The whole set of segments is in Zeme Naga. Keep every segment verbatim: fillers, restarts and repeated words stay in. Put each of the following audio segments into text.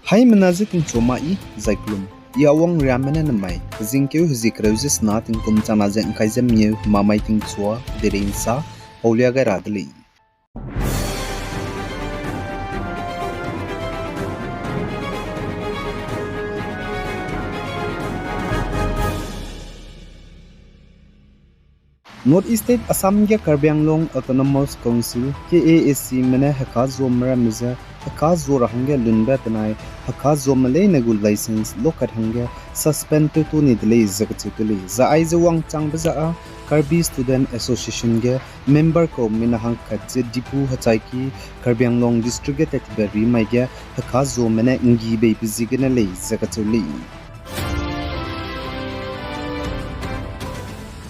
Haimena ze tingchua ma i, zai kelum. I Awang Riame ne namai, zingkeu hezie kereu ze sena tingkum changna ze ngkai ze mengeu, mamai tingchua, deirei nsa, paulia gai ra de lei. North East State Assam ge Karbi Anglong Autonomous Council, K A A C me ne heka zuame ramme ze, heka zua ra hangge lunbe benai, heka zuame leine gu license lokat hangge suspend tewtu ni de lei ze kacheu de lei. Zai aize wangchangbe ze â Karbi Student Association ge member kau mina hangkat ze Diphu hechaiki Karbi Anglong District ge tattibe rimai ge heka zuame ne nggi beibe ziegene lei ze kacheu lei.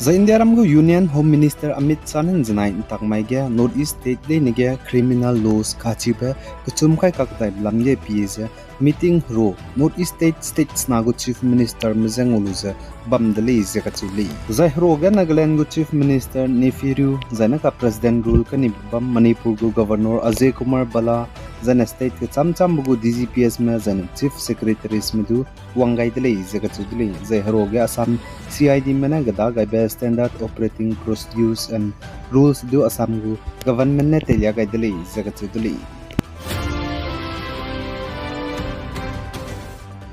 Zai Indiaram gu Union Home Minister Amit Shah ne nzenai ntakmai ge North East State leine ge criminal laws kachibe kechum kai kakdaibe lam ge pie ze meeting hero North East State, States na gu Chief Minister me ze ngau lu ze bam de lei ze kacheu lei. Zai hero ge Nagaland gu Chief Minister Neiphiu Rio, zai ne ka President rule kani bam Manipur gu Governor Ajay Kumar Bhalla, zai ne state kecham chambe gu D G Ps me, zai ne Chief Secretaries me du wang gai de lei ze kacheu de lei. Zai hero ge Assam C I D me ne geda gaibe Standard Operating Procedures and Rules du Assam gu government ne teilia gai de lei ze kacheu de lei.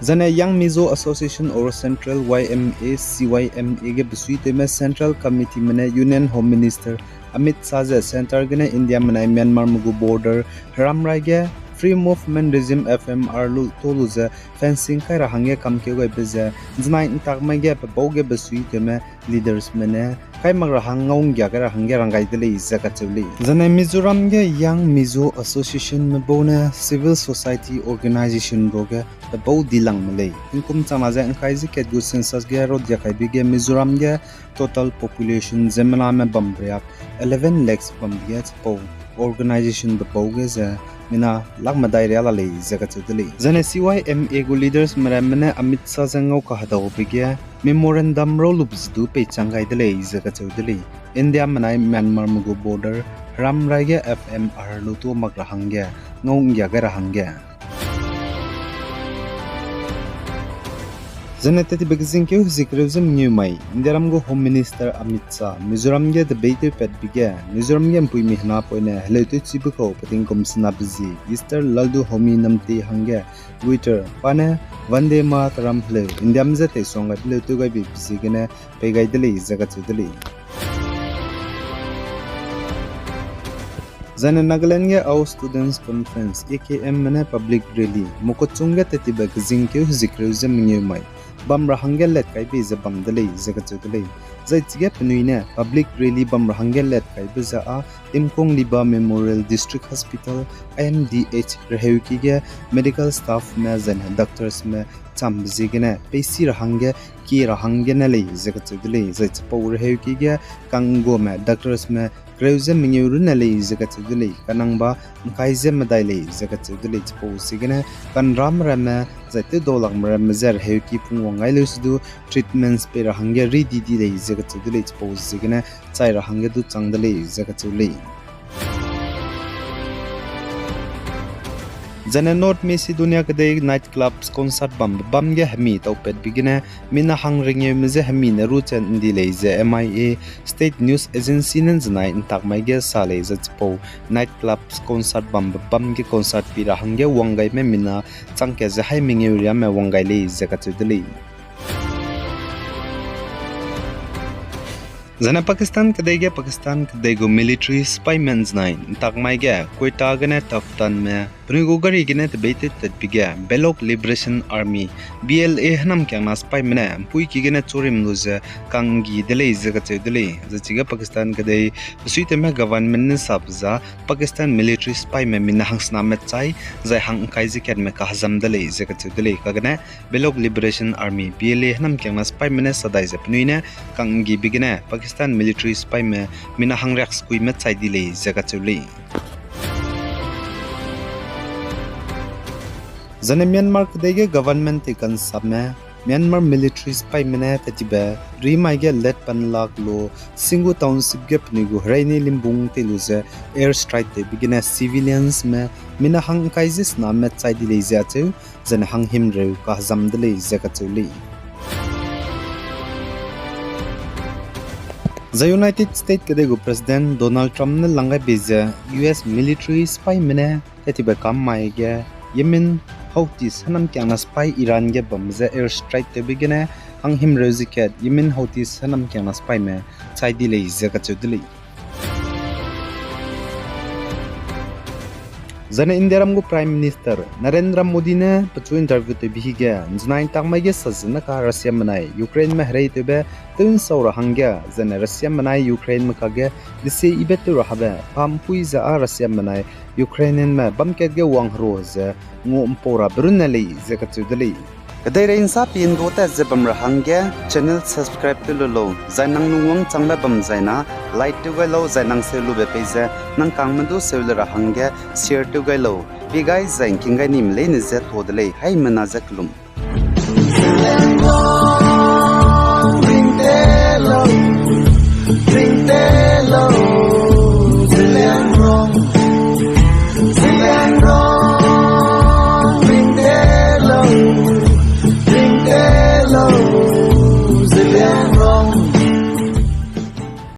Zane Young Mizo Association or Central Y M A, C Y M A ge besuitewme Central Committee me ne Union Home Minister Amit Shah ze Centre gene India menai Myanmar me gu border heramrai ge Free Movement Regime, F M R lu tau lu ze fencing kai ra hangge kamkeu gaibe ze, nzenai ntakmai ge pebau ge besuitewme leaders me ne kai mak ra hang ngau nggia gai ra hangge rang gai de lei ze kacheu lei. Zane Mizoram ge Young Mizo Association me bau ne civil society organization ruage pebau dilangme lei. Tingkum changna ze ngkai ze kat gu census ge rodiakaibe ge Mizoram ge total population ziemmename bambe riak eleven lakhs bambe ge chipau organization pebau ge ze mina lak medai riâ la lei ze kacheu de lei. Zane C Y M A gu leaders me ramme ne Amit Shah ze ngau kahedaube ge memorandum rau lube ze du peichang gai de lei ze kacheu de lei. India menai Myanmar me gu border heramrai ge F M R lu tau mak ra hangge, ngau nggia gai ra hangge. Zane tattibe kezingkeu hezie kereu ze mengeu mai, Indiaram gu Home Minister Amit Shah Mizoram ge debeitewpatbe ge, Mizoram ge mpuimi henapoine heleu tewchibe kau petingkum senabe zie Eastern Lalduhonmi Namte hangge Twitter pa ne Vande Mataram heleu Indiaram ze teisuang gaibe leu tew gaibe ziegene pei gai de lei ze kacheu de lei. Zane Nagaland ge Ao Students Conference, A K M me ne public rally, Mokokchung ge tattibe kezingkeu hezie kereu ze mengeu mai, bam ra hangge let kaibe ze bam de lei ze kacheu de lei. Zai chige penui ne public rally bam ra hangge let kaibe ze â Timkong Liba Memorial District Hospital, I M D H reheuki ge medical staff me zane doctors me chambe ziegene peisi ra hangge kie ra hangge ne lei ze kacheu de lei. Zai chipau reheuki ge kangguame doctors me kereu ze mengeu runne lei ze kacheu de lei. Kanangba ngkai ze medai lei ze kacheu de lei. Chipau ziegene kanrame ramme zai tewdaulakme ramme ze reheuki pungwang gai leu se du treatments pei ra hangge ridi di lei ze kacheu de lei. Chipau ziegene chai ra hangge du chang de lei ze kacheu lei. Zane North Macedonia kedei night clubs concert bambe bam ge hemi taupatbe gene mina hang rengeume je hemi ne ruche ndi lei ze M I A State News Agency ne nzenai ntakmai ge sa lei. Zai chipau night clubs concert bambe bam ge concert pi ra hangge wanggaime mina changkat ze hai mengeu riame wanggai lei ze kacheu de lei. Zane Pakistan kedei ge Pakistan kedei gu military sipaime nzenai ntakmai ge Quetta gene Taftanme penui gu gari gene tebeitewtatbe ge Baloch Liberation Army, B L A henam kiangna sipaime ne mpuiki gene churim lu ze kanggi de lei ze kacheu de lei. Zai chige Pakistan kedei besuitewme government ne sabe za Pakistan military sipaime mina hangsename chai, zai hang ngkai ze katme kahezam de lei ze kacheu de lei. Kagene Baloch Liberation Army, B L A henam kiangna sipaime ne sa dai ze penui ne kanggibe gene Pakistan military sipaime mina hangriak sekuime chai di lei ze kacheu lei. Zane Myanmar kedei ge government tei kansapme Myanmar military sipaime ne tattibe rimai ge Letpanlak lo Singgu Township ge penui gu hereini limbung tei lu ze air strike tewbe gene civiliansme mina hang ’ngkai ze sename chai di lei ze acheu, zane hanghimreu kahezam de lei ze kacheu lei. Zai United States kedei gu President Donald Trump ne lang gai bei ze U S military sipaime ne tattibe kam mai ge Yemen Houthi sanamkiangna sipai Iran ge bam ze air strike tewbe gene hanghimreu ze kat Yemen Houthi sanamkiangna sipaime chai di lei ze kacheu de lei. Zane Indiaram gu Prime Minister Narendra Modi ne pechu interview tewbe hige ’nzenai ’ntak mai ge sa zene ka Russiame nai Ukraineme hereitewbe tew'nsau ra hangge, zane Russiame nai Ukraineme kage desie yibe tew ra habe pa ’mpui ze â Russiame nai Ukrainianme bam kat ge wangherua ze ngua'mpau rabe runne lei ze kacheu de lei. Kedeirei ’nsa pi ’nduâtat ze bam ra hangge channel subscribe tew lu lau, zai nang lungwangchangbe bam zai na like tew gai lau, zai nang seu lube pei ze nang kangme du seu le ra hangge share tew gai lau. Pi gai zai ’ngking gai nime leine je tuâ de lei, haimena je kelum.